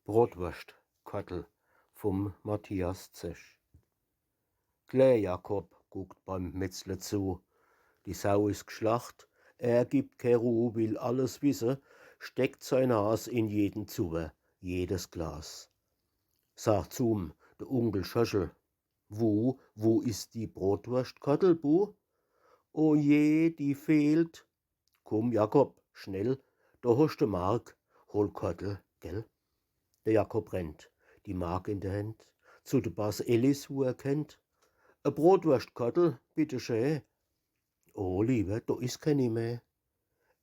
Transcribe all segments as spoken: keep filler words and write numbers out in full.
Brotwurschtkattel vum Matthias Zech. Klää Jakob guckt beim Metzler zu. Die Sau is gschlacht, er gibt kee Ruh, will alles wisse, steckt sei Nas in jeden Zuwer, jedes Glas. Sagt zum de Unkel Schöschel: „Wu, wu is die Brotwurschtkattel, Bu?“ „O je, die fehlt.“ „Kumm, Jakob, schnell, do hoscht de Mark, hol Kattel, gell?“ De Jakob rennt, die Mark in de Händ, zu de Bas Ellis, wu er kennt. „E Brotwurschtkattel, bitte schee.“ „O liewer, do is kenni meh.“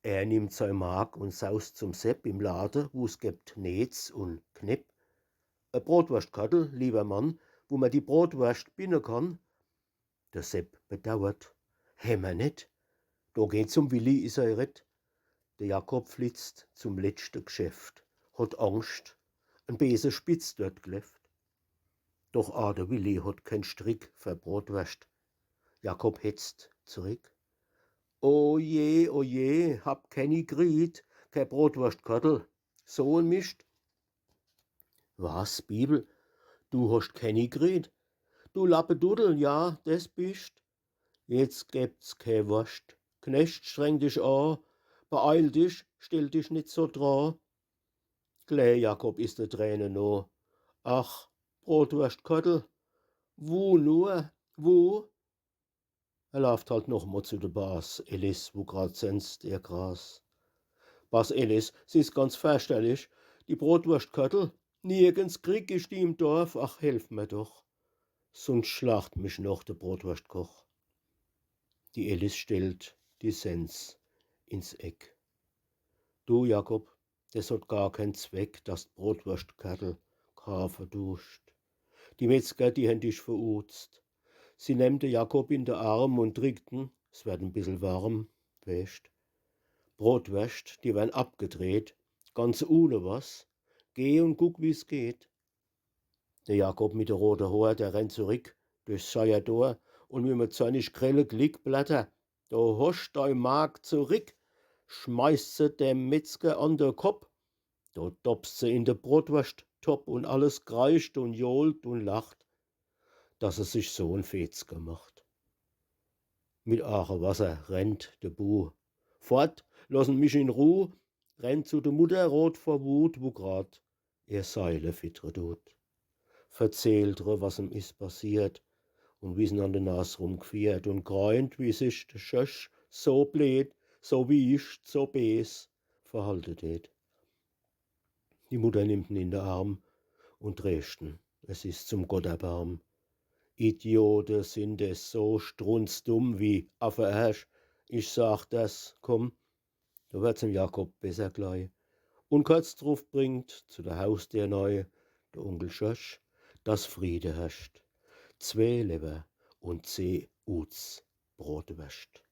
Er nimmt sei Mark un saust zum Sepp im Lade, wu's gebt Neetz un Knepp. „E Brotwurschtkattel, liewer Mann, wu mer die Brotwurscht binne kann.“ De Sepp bedauert: „Hämmer net.“ Do geht zum Willi, is er rett. De Jakob flitzt zum letschte Gschäft, hot Angscht, en beese Spitz dort klefft. Doch a de Willi hot keen Strick fer Brotwurscht. Jakob hetzt zerick. „O je, o je, hab kenni kriet, kee Brotwurschtkattel, so en Mischt.“ „Was, Bibel, du hoscht kenni kriet? Du Lappeduddel, ja, des bischt. Jetzt gebt's kee Wurscht. Knecht, streng dich a, beeil dich, stell dich nit so dra.“ Klää Jakob is de Träne noh. „Ach, Brotwurschtkattel, wu nur, wu?“ Er laaft halt noch mol zu de Bas Ellis, wu grad senst ihr Gras. „Bas Ellis, s is ganz ferchterlich, die Brotwurschtkattel, nirgends krieg ich die im Dorf, ach, helf mer doch, sunscht schlacht mich noch de Brotwurschtkoch.“ Die Ellis stellt die Sens ins Eck. „Du, Jakob, des hot gar keen Zweck, dass d' Brotwurschtkattel kaafe duscht. Die Metzger, die hen dich veruzt.“ Sie nemmt de Jakob in de Arm un drickt en, s werd en bissel warm, weescht. „Brotwurscht, die wern abgedreht, ganz ohne was. Geh un guck, wie's geht.“ De Jakob mit de rote Hoor, der rennt zerick durchs Scheierdor un mit me zornig grelle Glick: „Blatter, do hoscht dei Mark zerick!“, schmeißt se dem Metzger an de Kopp. Do dopst se in de Brotwurschttopp un alles kreischt un johlt un lacht, dass se sich so en Fez gemacht. Mit Aachewasser rennt de Bu. „Fort, lossen mich in Ruh!“, rennt zu de Mutter, rot vor Wut, wu grad ihr Seile fittre dut. Verzählt re, was em is passiert un wie's en an de Nas rumgfiehrt, un greint, wie sich de Schösch so bleed, so wiescht, so bees verhalte deet. Die Mutter nimmt en in de Arm un träscht en. Es is zum Gott erbarm. Idiote sin des, so strunzdumm wie Affeärsch. Ich sag des, komm, do werd's em Jakob besser glei. Un kurz druf bringt zu de Hausdeer nei de Unkel Schösch, dass Friede herrscht. Zwee Lewwer un zeh Uts Brotwurscht.